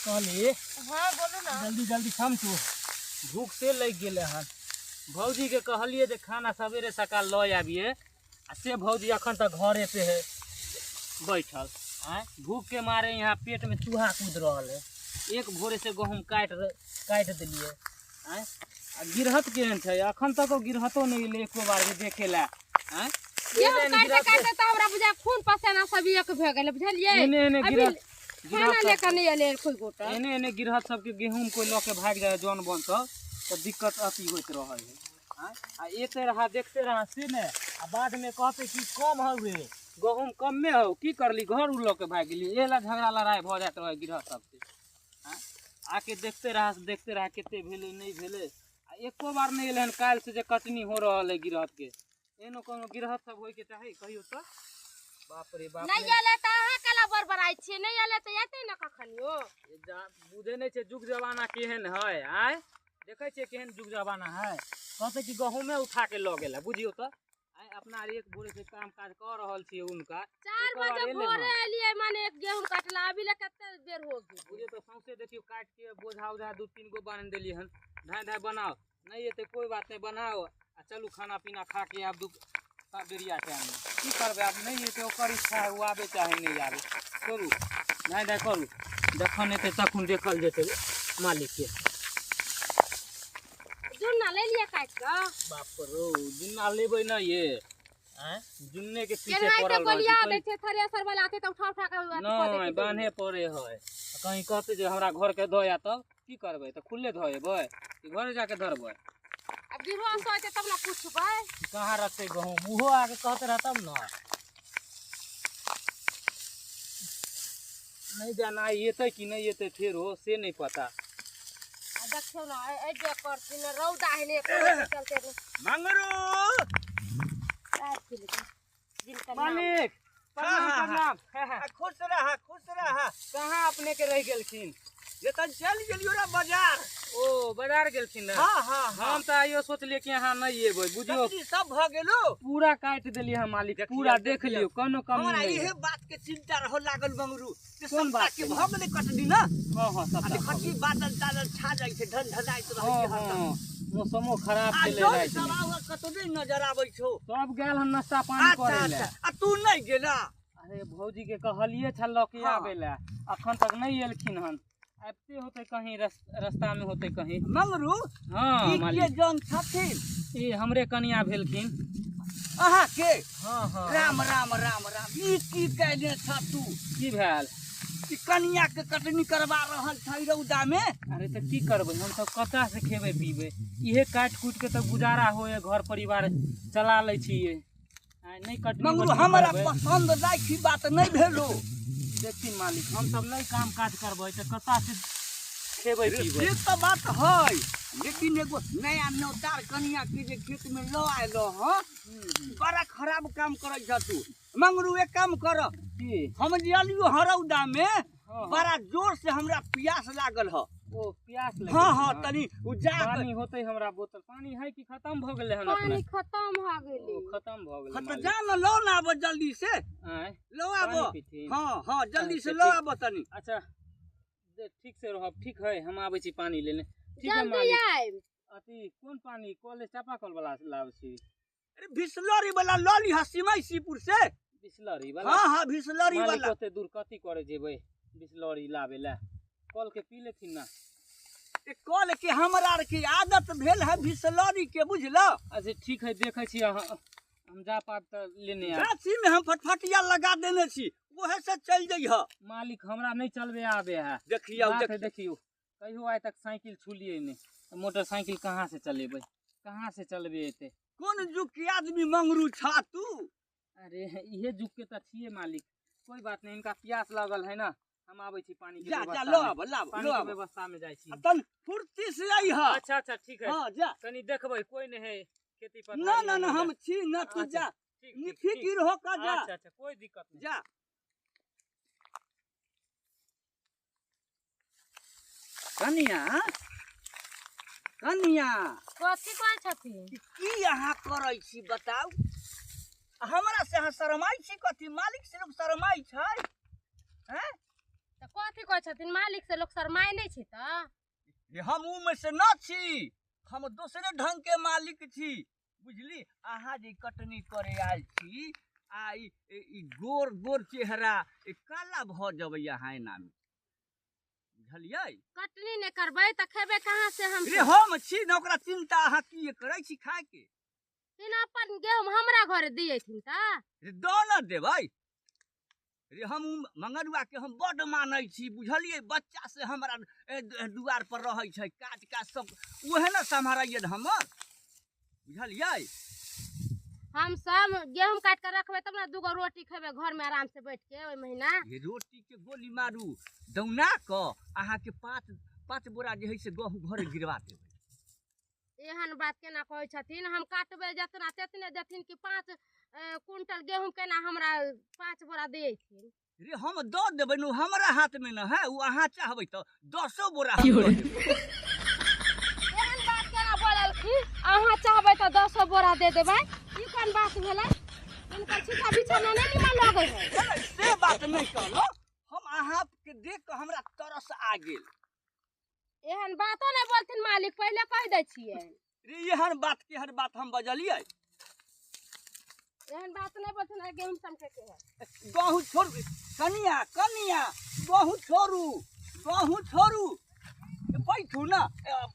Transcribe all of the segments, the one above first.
कहली। हाँ, बोलू ना। जल्दी जल्दी समटू, भूख से लागि गेलै हन। भौजीके कहलियै जे खाना सवेरे सकाल लऽ आबियै, आ से भौजी अखन तक घरे पे है बैठल। आँय, भूख के मारे यहाँ पेट में चूहा कूद रहल है। एक भोरे से गहूम काटि काटि देलियै। आँय, आ गिरहत केहन छै? अखन तक ओ गिरहतो नहि एलै एको बार जे देखे लए। आँय, गेहूँ एहन काटते गिरहत काटते तऽ हमरा बुझा खून पसेना सब एक भए गेलै, बुझलियै? एने एने अभी गिरहत खाना गिरहत लेकर नहि एलै कोइ गोटा। एने एने गिरहत सबके गहूम कोइ लऽ के भागि जाइ है, जन बन सब तऽ दिक्कत अथी होइत रहै है। आँय, आ एते रहा देखते रहा से ने, आ बादमे कहते कि कम हौ रे, गहूम कमे हौ, की करली घर उ लऽ के भागि गेली। एहि लए झगड़ा लड़ाइ भऽ जाइत रहै गिरहत सबके। आँय, आके देखते रहा से देखते रहा कते भेलै नहि भेलै, आ एको बार नहि एलै हन काल्हि से जे कटनी हो रहल है गिरहतके। एहनो कोनो गिरहत सब होइके चाही कहियो तऽ? बाप रे बाप। नहि एलै तऽ अहाँ केला बड़बड़ाइ छियै? नहि एलै तऽ एतै ने कखनियो। बुझै नहि छै जुग जमाना केहन है। आँय, देखै छियै केहन जुग जमाना है। कहतै कि गहूमे उठा के लऽ गेल है, बुझियौ तऽ। आँय, अपना आर एक भोरे से काम काज कऽ रहल छियै हुनका 4 एको बार बजे एलै भोरे हन। एलियै, माने एक गेहूँ काटला अभी ले कते बेर हो गेल। बुझियौ तऽ सौंसे देखियौ काटि के बोझा उझा 2-3 गो बान्हि देलियै हन। धाँइ धाँइ बनाउ, नहि एतै कोइ बात नहि, बनाउ आ चलू खाना पीना खा के आब दू बेरिया टाइममे। की करबै आब, नहि एतै ओकर इच्छा है, ओ आबै चाहे नहि आबै। करू धाँइ धाँइ करू, जखन एतै तखन देखल जेतै मालिकके। जुन्ना ले लिअ काटि कऽ। बाप रो, जुन्ना लेबै ने ये? आँय, जुन्ने के पीछे केनाहिते पड़ल रहै गोलिया छी। दै छै, थ्रेसर वाला आते तऽ उठा उठा कऽ अथी कऽ दै नहि छै। बान्हे पड़े है। कहीं कहते जे हमरा घर के धऽ आ तब की करबै? तऽ खुले धऽ एबै कि घरे जाके धरबै? आब गिरहो सऽ एतै तब ने पुछबै। कहाँ रखतै गहूम? ओहो आके कहते रह तब ने। नहि जाना आइ एतै कि नहि एतै फेरो से नहि पता। आ देखियौ ने, एहि जे करथिन ने, रौदा है ने चलते ने। मंगरू। आबि गेलै जिनकर नाम। मालिक प्रणाम। हाँ, प्रणाम। आ, खुश रह, खुश रह। कहाँ अपने के रहि गेलखिन? ये तऽ चलि गेलियो रे बाजार। ओ बाजार गेलखिन ने? हाँ हाँ हाँ। हम तऽ आइयो सोचलियै कि अहाँ नहि एबै, बुझियौ। कटनी सब भऽ गेलो? पूरा काटि देलियै हम मालिक। देखियौ, पूरा देख देखियौ। लियौ, कोनो कमी हमरा नहि इहे है। बात के चिंता रहो लागल मंगरू जे कोन सबटा बात के के? भऽ गेलै कटनी ने? हाँ हाँ, आ सबटा देखै भऽ छी गेल। बादल तादल छा जाइ छै, ढन ढनाइत रहै हाँ छै हरदम। हाँ, मौसमो खराब आ छलै जन रातिमे। सवाह कतौ नहि नजर आबै छौ? सब गेल हन नाश्ता पानी अच्छा करै लए। अच्छा, आ तू नहि गेला? अरे भौजी के कहलियै छल लऽ के हाँ। आबै लए, अखन तक नहि एलखिन हन। आबिते होतै कहीं, रस्ता में होतै कहीं। मंगरू। हाँ ई के मालिक? जन छथिन? ई हमरे कनिया भेलखिन। अहाँ के? हाँ हाँ। राम राम राम राम, ई की कैने छ तू? की भेल? ई कनिया के कटनी करवा रहल छै रौदा में। अरे तऽ की करबै हम सब? कतऽ से खेबै पीबै? इहे काटि कुटि के तऽ गुजारा होए, घर परिवार चला लै छियै। आइ नहि कटनी मंगरू, बटनी हमरा करबै। पसंद लायक बात नहि भेलो। देखथिन मालिक, हम सब नहि काम काज करबै तऽ कतऽ से खेबै पीबै? से तऽ बात है, लेकिन एगो नया नौतार कनिया के जे खेत में लऽ आयल हँ, बड़ा खराब काम करै छ तू मंगरू। एक काम कर। की? हम जे अलियो हरौदा में, हाँ। बड़ा जोर से हमरा प्यास लागल ह। ओ प्यास लागि हाँ गेल हाँ हन? तनी उ जा के- पानी होतै? हमरा बोतल पानी है कि खत्म भऽ गेलै हन अपने? पानी खत्म भऽ गेलै। ओ खत्म भऽ गेलै। हाँ, तऽ मालिक। जा न लऽ न आबऽ जल्दी से। आँय? लऽ आबऽ। पानी पीथिन? हाँ हाँ, जल्दी से अच्छा, लऽ ठीक। आबऽ तनी। अच्छा ठीक से रहब, ठीक है? हम आबै छी पानी लेने, ठीक है? जल्दी मालिक आयब। अथी कोन पानी? कॉलेज चापाकल वाला लाबै छी। अरे बिसलरी वाला लऽ लिहऽ सिमई सीपुर से। बिसलरी वाला? हाँ हाँ, बिसलरी मालिक, वाला। ओते दूर कथी करे जेबै बिसलरी लाबै लए? कल के पी लेथिन ना। ए, कल के हमरा आर के आदत भेल है बिसलरी के, बुझल? अच्छा ठीक है, देखै छी अहाँ, हम जा पाब तऽ लेने आयब। गाछी में हम फटफटिया लगा देने छी, ओहे से चलि जइह। मालिक, हमरा नहि चलबे आबे है। देखियौ। बात है। देखियौ। देखियौ, कहियो आइ तक साइकिल छुलियै नहि, तऽ मोटरसाइकिल कहाँ से चलेबै? कहाँ से चलबे एते? कोन युग के आदमी मंगरू छा तू? अरे इहे युग के तऽ छियै मालिक। कोई बात नहीं, इनका प्यास लागल है ना, हम आबै छी पानी के जा जा, व्यवस्था लऽ में। आब, लाब। पानी लऽ के आब। व्यवस्था में जाइ छी। आ तन फुर्ती से अइह। अच्छा अच्छा, ठीक है। हाँ, जा। कनी देखबै कोई नहीं है खेती पथारी ना ना ना, में। हम छी ना, तू अच्छा, जा। ठीक ठीक, ठीक। निफिकिर हो का जा। अच्छा अच्छा, कोई दिक्कत नहीं। जा। कनिया, कनिया। कथी कहै छथिन? की अहाँ करै छी बताउ? हमरा से अहाँ शरमाइ छी कथी? मालिक से लोक शरमाइ छै? हैं? तऽ कहै छथिन? मालिक से लोक शरमाय नहि छै तऽ? हम उ में से न छी, हम दोसरे ढंग के मालिक छी, बुझली। अहाँ जे कटनी करे आयल छी आ ई गोर गोर चेहरा काला भऽ जेबै अहाँ एना में, बुझलियै? कटनी नहि करबै तऽ खेबै कहाँ से हम? रे हम छी ने, ओकरा चिंता अहाँ की करै छी खाय के? बिना अपन गेहूँ हमरा घरे दिएथिन तऽ? रे दऽ न देबै रे। हम मंगरुआ के हम बड्ड मानै छी, बुझलियै? बच्चा से हमरा दुआर पर रहै छै, काज काज सब उहे ने सम्हारैया हमर, बुझलियै? हम सब गेहूँ काटि के रखबै तब ने दूगो रोटी खेबै घर में आराम से बैठ के ओहि महीना। ये रोटी के गोली मारू दौना कऽ अहाँके 5 बोरा जे है से गहूँ घरे गिरवा देबै। एहन बात केना कहै छथिन? हम काटबै जितना तेतने देथिन कि 5 क्विंटल गेहूँ केना हमरा 5 बोरा देथिन? रे हम दऽ देबै नु, हमरा हाथ में न है, उ अहाँ चाहबै तऽ 10 बोरा हम दऽ देबै। एहन बात केना बोललखिन? अहाँ चाहबै तऽ 10 बोरा दे देबै, ई कोन बात भेलै? हिनकर छीछा बिछाना नहि निमन लगै है। से बात नहि कहलहुँ, हम अहाँके देख कऽ हमरा तरस आ गेल। एहन बातो नहि बोलथिन मालिक, पहिले कहि दै छियै। रे एहन बात केहन बात हम बजलियै? एहन बात नहि बोलथिन। गेहूँ समटे के है। गहूँ छोड़ू कनिया, कनिया गहूँ छोड़ू, गहूँ छोड़ू, बैठू ना,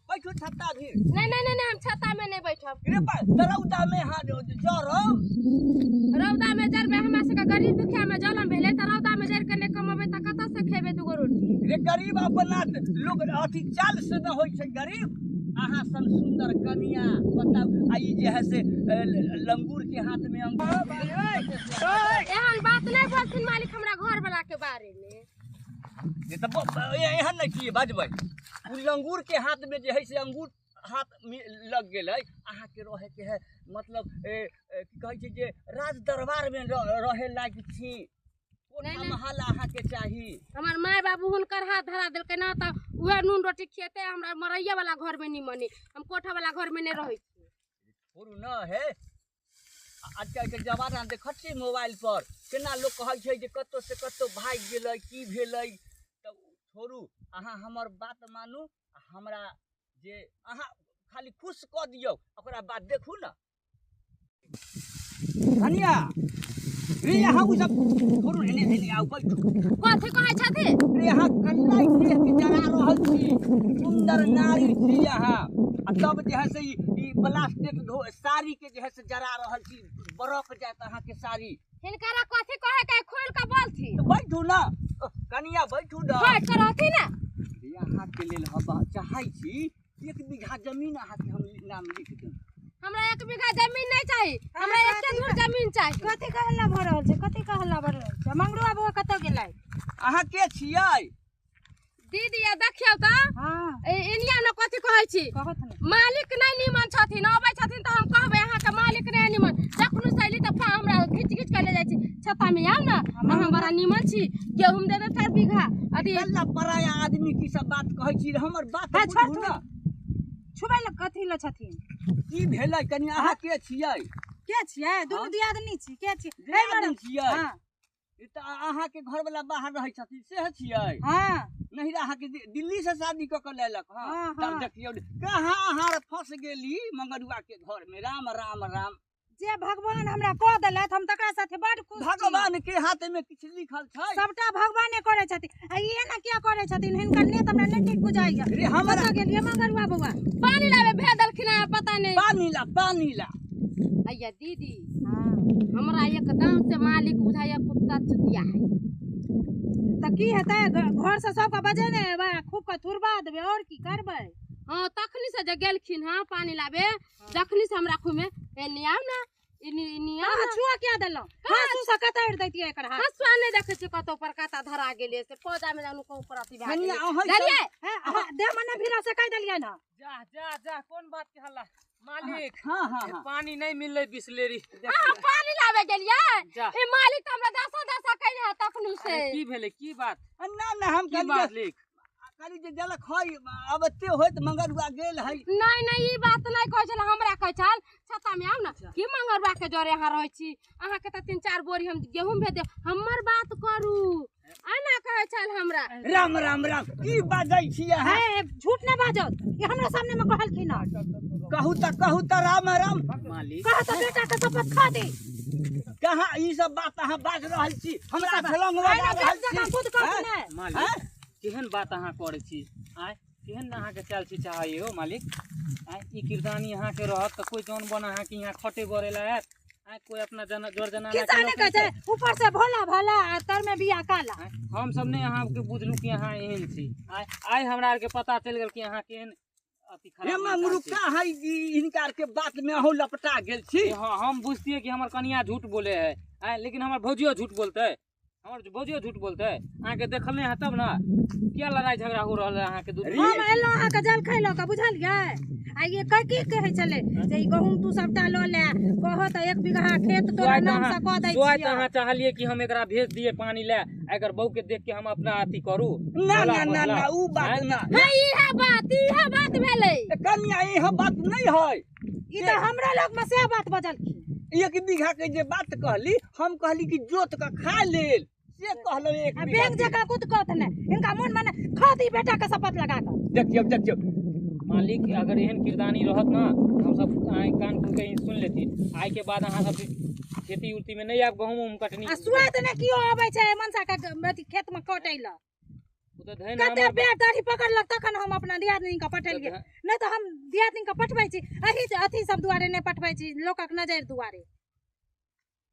बैठू छत्ता भीर। नहीं नहीं नहीं, हम छत्ता में नहीं बैठब। रे रौदा में हाँ जरब। रौदा में जरबे, हमरा सबके गरीब दुखिया में जलम भेलै तऽ रौदा में जरि के नहि कमेबै तऽ कतऽ से खेबै दूगो रोटी? रे गरीब अपना लोक अथी चाल से न होइ छै गरीब। अहाँ सन सुंदर कनिया बताउ, आ ई जे है से लंगूर के हाथ में अंगूर। एहन बात नहि बोलथिन मालिक हमरा घर वाला के बारे में। ये तऽ एहन नहि की बजबै, उ लंगूर के हाथ में जे है से अंगूर हाथ में लग गेलै। अहाँके रहे के है मतलब की कहै छै जे राज दरबार में रहे लायक छी, कोठा महल अहाँके चाही। हमर माय बाबू हुनकर हाथ धरा देलकै ना तऽ उएह नून रोटी खिएतै, हमरा मरैया वाला घर में निमनी, हम कोठा वाला घर में नहीं रहै छी। छोड़ू न हे, आजकल के जमाना देखै छियै मोबाइल पर केना लोक कहै छै जे कतौ से कतौ भागि गेलै की भेलै। तऽ छोड़ू, अहाँ हमर बात मानू, हमरा जे अहाँ खाली खुश कऽ दियौ, ओकरा बाद देखू न। कनिया रे अहाँ उ सब छोड़ू, एने एने आउ बैठू। कथी कहै छथिन? रे अहाँ कल्ला देह के जरा रहल छी, सुंदर नारी छी अहाँ, आ तब जे है से ई प्लास्टिक साड़ी के जे है से जरा रहल छी, बरक जायत अहाँके साड़ी। हिनकरा कथी कहै के खोल के बोलथिन? तऽ बैठू न कनिया, बैठू न। हट के रहथिन न। रे अहाँके लेल हम चाहै छी 1 बीघा जमीन अहाँके हम नाम लिख देब। हमरा 1 बीघा जमीन नहीं चाहिए, हमरा 1 धूर जमीन चाहिए। कथी के हल्ला भऽ रहल छै? कथी के हल्ला भऽ रहल छै? मंगरुआ बौआ कतऽ गेलै? अहाँ के छियै? दीदी ये देखियौ तऽ। हाँ। इनिया ने कथी कहै छी? कहत ने। मालिक नहीं निमन छथिन, अबै छथिन तऽ हम कहबै अहाँके मालिक नहीं निमन। जखन से अयली तऽ हमरा घीच घीच के ले जाइ छी। छत्ता में आउ ने, अहाँ बड़ा निमन छी, गेहूँ दे देब 4 बीघा। अथी कल्ला पराया आदमी की सब बात कहै छी, हमर बात हाँ, बुझू छोड़, न। छुबै लए कथी लए छथिन? की भेलै कनि अहाँ के छियै? के छियै? दुनू हाँ? दियादनी छी। के छियै? दियादनी छियै? हाँ। ई तऽ अहाँके घरवला बाहर रहै छथिन से छियै? हाँ। नहीं अहाँके दिल्ली से शादी कऽ के लेलक। हाँ। हाँ, तब हाँ। देखियौ कहाँ अहाँ फंस गेली मंगरुआ के घर में। राम राम राम। जे भगवान हमरा कऽ देलथि हम तकरा साथे बड खुश छी। भगवान के हाथ में किछु लिखल छै? सबटा भगवाने करै छथिन। आ ई एना किया करै छथिन? हिनकर नेत हमरा नहि ठीक बुझाइया। रे हमरा कतऽ गेलियै मंगरुआ बौआ? पानी लाबे भेज देलखिन हँ, पता नहि। पानी ला, पानी ला। अय्या दीदी, हाँ। हमरा एकदम से मालिक बुझाइया कुत्ता चुतिया है। तऽ की हेतै? घर से सबके बजेने एबै, खूब के थुरबा देबै, और की करबै? हाँ, तखनी से जे गेलखिन हँ पानी लाबे, जखनी से हमरा खूब में एनी आउ ना, एनी, एनी आउ अहाँ ना। छुआ किया देलहुँ? हाँसू से कतरि दैतियै एकर हाथ। हँसुआ नहि देखै छियै कतौ पर कता धरा गेलै से पौधा में जानू कहूँ पर अथी भए कनिया, गेलै। अहाँ सब- देलियै? हैं, अहाँ देह में नहि भिड़ा से कहि देलियै ना। जा जा जा, कोन बात के हल्ला मालिक? हाँ, हाँ, ए, हाँ। पानी नहीं मिललै बिसलेरी। अहाँ पानी लाबे गेलियै? जा। ए मालिक तऽ हमरा दसा दसा कहि है तखनु से। अरे, की भेलै? की बात? ना ना, हम की कहलियै बात मालिक? कहली जे देलक है, अब एते होइत मंगरुआ गेल है। नहीं नहीं, ई बात नहीं कहै छल, हमरा कहै छल छत्ता में आउ ना, की मंगरुआ के जरे अहाँ रहै छी? अहाँ के तऽ 3-4 बोरी हम गेहूँ भेज देब। हमर बात करू, आना कहै छल हमरा। राम राम राम, की बाजै छी अहाँ? हे झूठ न बाजत, ई हमरा सामने में कहलखिन हँ। कहू त, कहू त, राम राम। मालिक कह त बेटा के शपथ खा दे। कहाँ ई सब बात अहाँ बाज रहल छी? हमरा छलंग लगा रहल छी। खुद कहू ने। मालिक केहन बात अहाँ करै छी? आँय केहन अहाँके चाल छी चाहै हो मालिक? आँय ई किरदानी अहाँके रहत तऽ कोइ जौन बन अहाँके यहाँ खटे बरे ला आयत? आँय कोइ अपना जन जर जनाना के किसाने कहै छै ऊपर से भोला भाला आ तर में बिया काला। हम सब नहि अहाँके बुझलू कि अहाँ एहन छी। आँय आइ हमरा आरके पता चलि गेल कि अहाँ केहन अति खराब हे मंगरू, कहाँ हिनका आरके बात में अहूँ लपटा गेल छी? हाँ हम बुझतियै कि हमर कनिया झूठ बोले है। आँय लेकिन हमर भौजियो झूठ बोलतै, हमर भौजियो झूठ बोलतै। अहाँके देखल नहि है तब ने किया लड़ाई झगड़ा हो रहल है अहाँके दू? हम एलहुँ अहाँके जलखै लऽ कऽ, बुझलियै? आ ये की कहै छलै जे ई गहूँम तू सबटा लऽ ले, कह तऽ 1 बीघा खेत तोरा नाम से कऽ दै सोआइ तऽ छियौ। अहाँ चाहलियै कि हम एकरा भेज दियै पानी लए, एकर बहू के देख के हम अपना अथी करू। ना ना ना ना, उ बात ना। हे इहे बात, इहे बात भेलै। कनिया इहे बात नहीं है। ई तऽ हमरा लग में से बात बजलखिन। 1 बीघा के जे बात कहली, हम कहली कि जोत के खा लेल, से कहलो 1 आ बीघा। बैंक जकाँ कुद कहत ने हिनका मन में खा दी बेटा के शपथ लगा कऽ। देखियौ देखियौ मालिक, अगर एहन किरदानी रहत ना हम सब कान खोल के सुन लेती। आइ के बाद अहाँ सब खेती उती में नहीं आब गहूम उहूम कटनी। आ सुआत ने कियो आबै छै मनसा के अथी खेत में कटै लए। ओ तऽ धैन कते हमर बेर दाढ़ी पकड़लक तखन हम अपना दियादनी के पठेलियै, नहि तऽ हम दियादनी के पठबै छी एही अथी सब दुआरे नहि पठबै छी, लोकक नजरि दुआरे।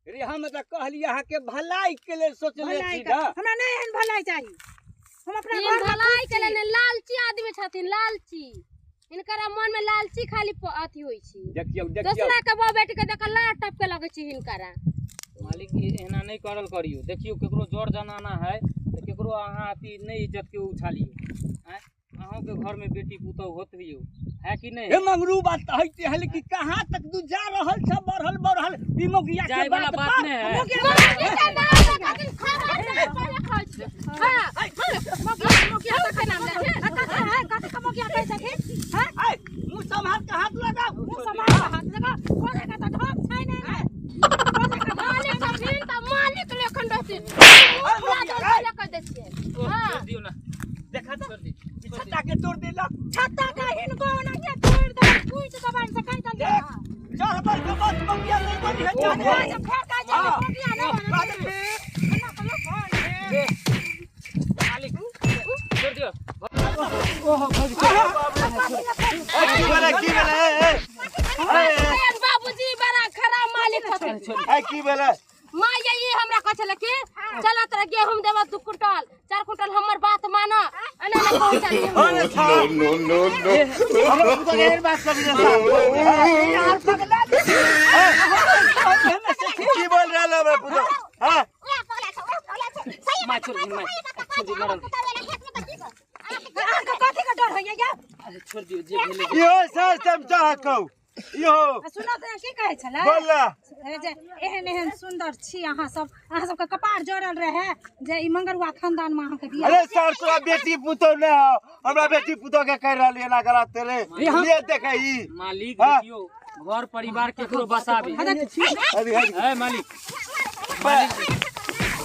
रे हम तऽ कहली अहाँके भलाई के लेल सोचले भलाई छी के ना। हमरा नहि एहन भलाई चाही। हम अपना ई घर भलाई के लेल लालची आदमी छथिन, लालची। हिनकर मन में लालची खाली अथी होइ छै। देखियौ देखियौ दोसरा के बहू बेटी के देख के लार टपके लगै छै हिनकरा। मालिक एना नहीं करल करियो। देखियो केकरो जर जनाना है तऽ केकरो अहाँ अथी नहीं इज्जत के उछालियो। आँय अहूँ के घर में बेटी पुतहु होत हियो है कि नहीं? हे मंगरू, बात तऽ होइते है लेकिन कहाँ तक तू जा रहल छ? बढ़ल बढ़ल ई मोगिया के जाय वाला बात बात पर। नहीं है। मोगी के नाम लगा खाना पहिले खाइ छै। हां मोगिया के नाम लै छै। कथी के मोगिया कहै छथिन? हँ ऐ मुँह सम्हार के हाथ लगाओ। मुँह सम्हार के हाथ लगा, कोने के तऽ ढोक छै ने। कोने के मालिक छथिन तऽ मालिक लेखन रहथिन। मुँह फुला दे पहिले कह दै छियै। हां छोड़ दियो ना, देखा तो छोड़ दी। छत्ता के तोड़ देलक। छत्ता के हिनको ओनाहिये तोड़ि देबै, कुटि देबनि से कहि देलियै। देख चढ़ पर के बस मोगिया नहीं बनी है जाने। जे फेर कहै छै जे मोगिया नहि बनत। एना तऽ लोक कहै। मालिक छोड़ दियो। की भेलै, की भेलै? ए बाबूजी बड़ा खराब मालिक छथिन। ए की भेलै? माँ ये ई हमरा कहै छलै कि चल तोरा गेहूं देबऽ 2 कुंटल 4 कुंटल, हमर बात मानऽ। एना एना कहै छलै। अरे साहब, No, no, no. हमरा पुतोह के एहन बात करी रे साहब। की बोल रहल है हमरा पुतोह? हाँ माय छोड़ दी, माय छोड़ दी, मरल। अहाँके कथी के डर होइया यौ? अरे छोड़ दियो जे भेलै। इहो सर चमचा हकौ इहो। आ सुनऽ तऽ की कहै छलै? बोल ना। जे एहन एहन सुन्दर छी अहाँ सब, अहाँ सबके कपार जड़ल रहे जे ई मंगरुआ खानदान में अहाँके बियाह। अरे सर तोरा बेटी पुतोह नहि हौ, हमरा बेटी पुतोह के कहि रहल एना गलत तेरे लिए देखे ई। मालिक हाँ। देखियो घर परिवार केकरो बसाबी। अरे ए मालिक, मालिक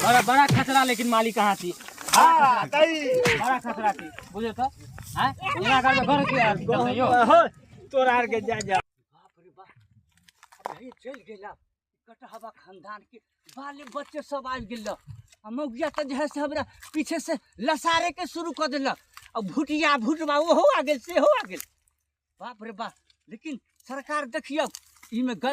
बड़ा बड़ा खतरा, लेकिन मालिक कहाँ छी? हाँ तई बड़ा खतरा छी बुझे तऽ। आँय एना करबै घर के आदमी चलतै यौ। तोरा आर के जा जा। बाप रे बाप, अरे चलि गेला कटहवा खानदान के बाले बच्चे सब आबि गेल। आ मौगिया तऽ जे है से हमरा पीछे से लसारे के शुरू कऽ देलक। आ भुटिया भुटबा ओहो आ गेल, सेहो आ गेल। बाप रे बाप, लेकिन सरकार देखियौ ई में गलती।